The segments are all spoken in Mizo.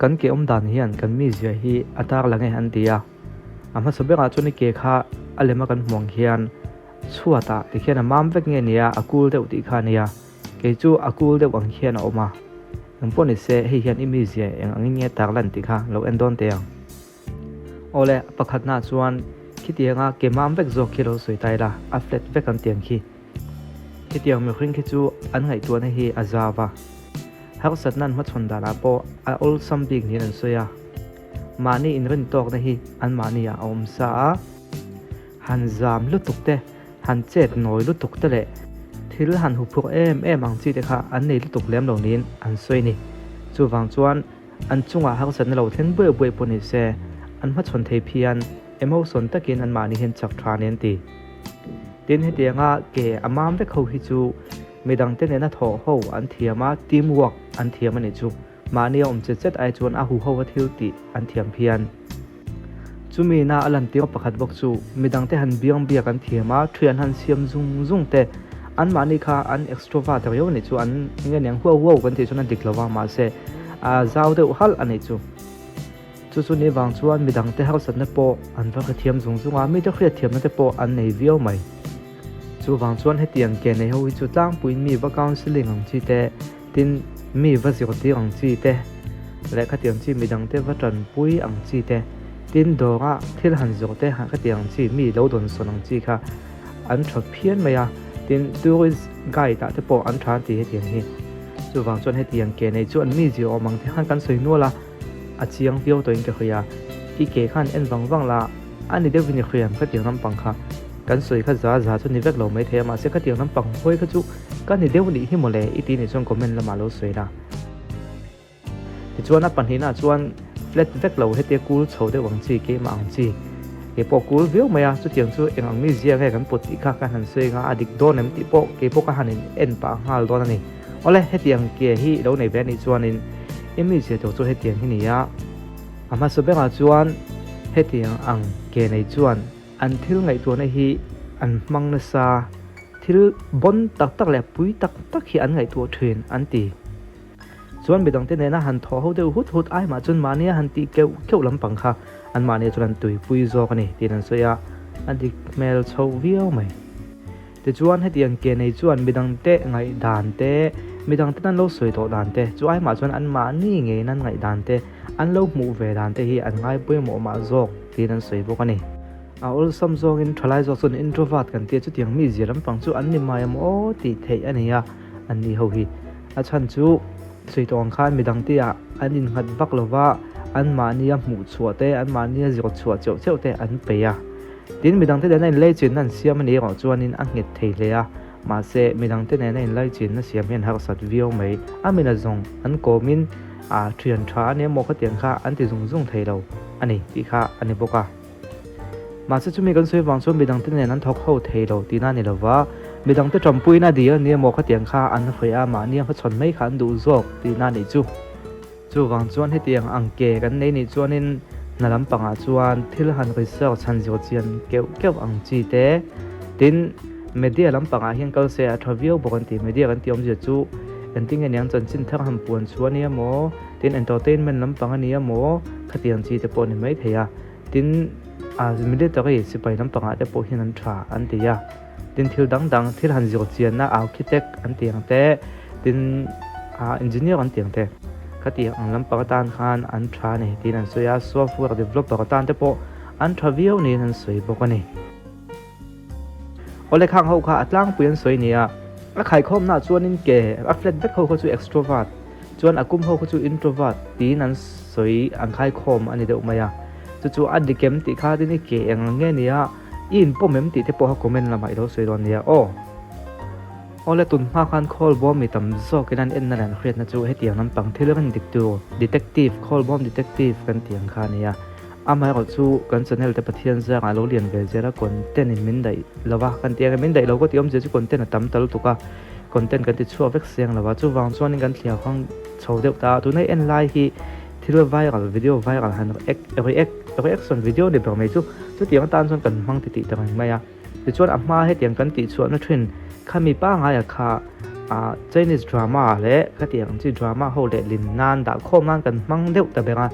Kan ke awm dan hian kan mizia hi a tarlang e an ti a. A hmasa berah chuan i ke kha a lema kan hmuh ang hian chhuatah tikhian a mam vek nge nia a kul deuh tih kha a nia. Kei chu a kul deuh ang hian a awm a. Engpawh ni se hei hian i mizia eng angin nge tarlan tih kha lo en dawn teh ang. Awle, a pakhatnaah chuan khitianga ke mam vek zawk khi lo sawi ta ila, a flat vek ang tiang khi. Khitiang mihring khi chu an ngaihtuahna hi a zau a. Harsatna an hmachhawn danah pawh a awlsam bik niin an sawi a. Mahni inrintawkna hi anmahni ah a awm sa a. Han zam lutuk te, han chet nawi lutuk te leh thil han huphurh em em ang chi te kha an nei lutuk lem lo niin an sawi a ni. Chuvang chuan an chungah harsatna lo thleng buai buai pawh ni se, an hmachhawn thei phian emotion takin anmahni hian chak tha nen ti. Tin, hetianga ke a mam vek ho hi chu midangte nena thawh ho an thiam a, team work an thiam a nih chu. Mahni a awm chet chet ai chuan a huho a thil tih an thiam phian. Chumi na a lantir pakhat bawk chu midangte han biang biak an thiam a, thian han siam zung zung te, anmahni kha an extrovert riau anih chu an nge niang huau huau kan tih chuan a dik lo va, mahse a zau deuh halh anih chu. Chu chu ni vang chuan midangte harsatna pawh an va hrethiam zung zung a, mite hriatthiamna te pawh an nei viau mai. Chuvang chuan hetiang ke nei ho hi chu tlangpuiin mi va counselling ang chi te, Tin, mi va zirtir ang chi te, lehkhatiang chi midangte va tanpui ang chi te, tin dawra thil han zawh te han khatiang ang chi mi lo dawnsawn ang chi kha an tha phian mai a, tin tourist guide ah te pawh an tha an ti hetiang hi. Chuvang chuan hetiang ke nei chu an mi zir awm ang te khan kan sawi nual a, a chiang viau tawhin ka hria. I ke khan en vang vang la, a ni deuhin i hriam khatiang lampang kha kan sawi kha za za chu ni vek lo maithei a, mahse khatiang lampang hawi kha chu Ka ni deuh nih hi mawle i tih nih chuan comment lamah lo sawi la. Tichuan a pahnihna chuan flat vek lo hetia cool chho deuh ang chi keimah ang chi keipawh cool viau mai a, chutiang chu eng ang mizia nge kan put tih kha ka han sawi anga a dik dawn em tih pawh keipawh ka han in en pah nghal dawn a ni. Awle hetiang ke hi i lo nei ve anih chuanin i mizia tur chu hetiang hi ni a. A hmasa berah chuan hetiang ang ke nei chuan An thil ngaihtuahna hi an hmang nasa, thil bawn tak tak leh pui tak tak hi an ngaihtuah thin an ti. Chuan midangte nena han thawh ho deuh hut hut ai mah chuan mahnia han tih keuh keuh lampang kha an mahnia chuan an tuipui zawk a ni tiin an sawi a, a dik hmel chhoh viau mai. Tichuan hetiang ke nei chuan midangte ngaihdan te, midangten an lo sawi tawh dan te, chu ai mah chuan an mahni ngeiin an ngaihdan te, an lo hmuh ve dan te hi an ngai pawimawh mah zawk tiin an sawi bawk a ni. A awlsam zawngin thalai zawk chuan introvert kan tia chutiang mi zia lampang chu an ni mai em aw tih theih a ni a, an ni ho hi. A chhan chu sawi tawh ang khan midangte ah an innghat vak lova, anmahnia hmuh chhuah te, anmahnia zir chhuah cheuh cheuh te an peih a. Tin, midangte nena inlaichinna an siam a nih erawh chuanin a nghet thei hle a, mahse, midangte nena inlaichinna siam hian harsat viau mai. A mina zawng an kawmin a thian tha a ni emaw khatiang kha an ti zung zung thei lo a ni tih kha a ni bawk a. Mahse, chumi kan sawi vang chuan midangte nen an thawk ho thei lo tihna a ni lo va, midangte tanpuina dil a ni emaw khatiang kha an hawih a, mahni a hmachhawn mai kha an duh zawk tihna a nih chu. Chuvang chuan hetiang ang ke kan nei nih chuanin hna lampangah chuan thil han research han zir chian keuh keuh ang chi te. Tin, media lampangah hian kal se a tha viau bawk an ti. Media kan tih awmzia chu engtin nge niang chanchin thar han puan chhuah a nia maw, tin entertainment lampang a nia maw, khatiang chi te pawh a ni maithei a. Tin, military sipai lampangah te pawh hian an tha an ti a. Tin thil dang dang thil han zir chianna architect an tih ang te, tin ah engineer an tih ang te khati ang lampang atan khan an tha a ni tiin an sawi a, software developer atan te pawh an tha viau niin an sawi bawk a ni. Awle khang ho kha a tlangpui an sawi nia, a khaikhawmna ah chuanin ke a flat vek ho kha chu extrovert chuan a kum ho kha chu introvert tiin an sawi an khaikhawm a ni deuh mai a, chu chu a dik em tih kha tin i ke eng ang nge nia. I inpawm em tih te pawh kha comment lamah i lo sawi dawn nia aw. Awle tun hma khan khawlbawm mi tam zawkin an enna leh an hriatna chu hetiang lampang thil rin dik tur detective khawlbawm detective kan tih ang kha a nia. Amaherawh chu kan channel te Pathian zangah a lo lian ve zel a content in min daih lo va kan tih ang e min daih lo ka tih awmzia chu content a tam ta lutuk a content kan ti chhuak vek seng lo va chuvang chuanin kan thliar hrang chho deuh ta a tunah en lai hi Thil viral video viral han react reaction video ni ber mai chu chutiang atan chuan kan hmang titih ta reng mai a. Tichuan a hma hetiang kan tih chhuahna thin kha mi pangaia kha Ah Chinese drama leh khatiang ang chi drama ho leh lin nan dah khawm nan kan hmang deuh ta beng a.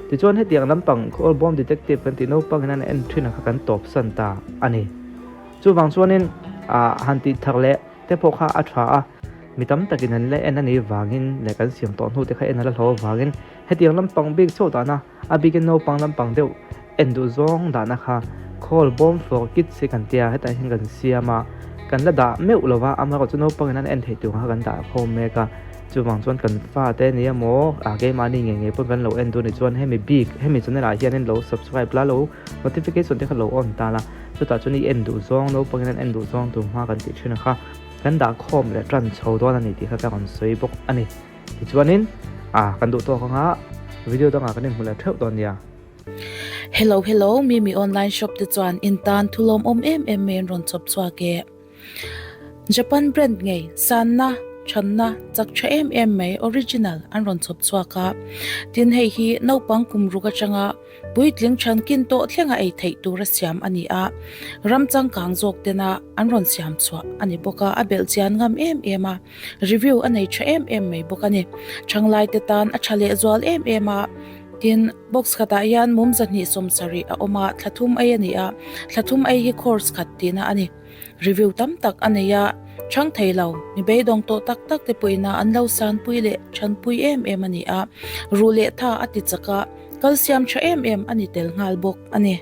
Tichuan hetiang lampang Khawlbawm Detective kan tih naupang in an en thin a kha kan tawp san ta a ni. Chuvang chuanin ah han tih thar leh te pawh kha a tha a, mi tam takin an la en a nih vangin leh kan siam tawh hnu te kha en a la hlauh avangin hetiang lampang bik chauh dahna a bikin naupang lampang deuh en duh zawng dahna kha Khawlbawm for Kids hi kan tia hetah hian kan siam a, kan la dah meuh lo va, amaherawhchu naupangin an en theih tur kha kan dah khawm mek a. Chuvang chuan kan fate nia maw ah keimahni ngei ngei pawn kan lo en duh ni chuan hemi bik hemi channel ah hianin lo subscribe la lo notification te kha lo on ta la chutah chuan i en duh zawng naupangin an en duh zawng tur hma kan tih thin a kha kan dah khawm leh tan chho dawn a ni tih kha ka rawn sawi bawk a ni tichuanin ah kan duh tawk anga video dangah kan inhmu leh theuh dawn nia. Hello hello Mimi online shop te chuan in tan thulawm awm em em mai an rawn chawp chhuak e. Japan brand ngei sanna, thanna, chak tha em em mai original an rawn chhawp chhuak a. Tin hei hi naupang kum ruk atanga puitling thankin tawh thlenga ei theih tura siam a ni a. Ram changkang zawk tena an rawn siam chhuah a ni bawk a, a belh chian ngam em em a, review a nei tha em em mai bawk a ni. Thanglai te tan a tha lehzual em em a. Tin, box khatah hian mum 270 a awm a, thla thum ei a ni a, thla thum ei hi course khat tihna a ni. Review tam tak a nei a, chhang thei lo, mi beidawng tawh tak tak te pawhin a an lo sanpui leh chhanpui em em a ni a, ruh leh tha a ti chak a, kalsiam tha em em a ni tel nghal bawk a ni.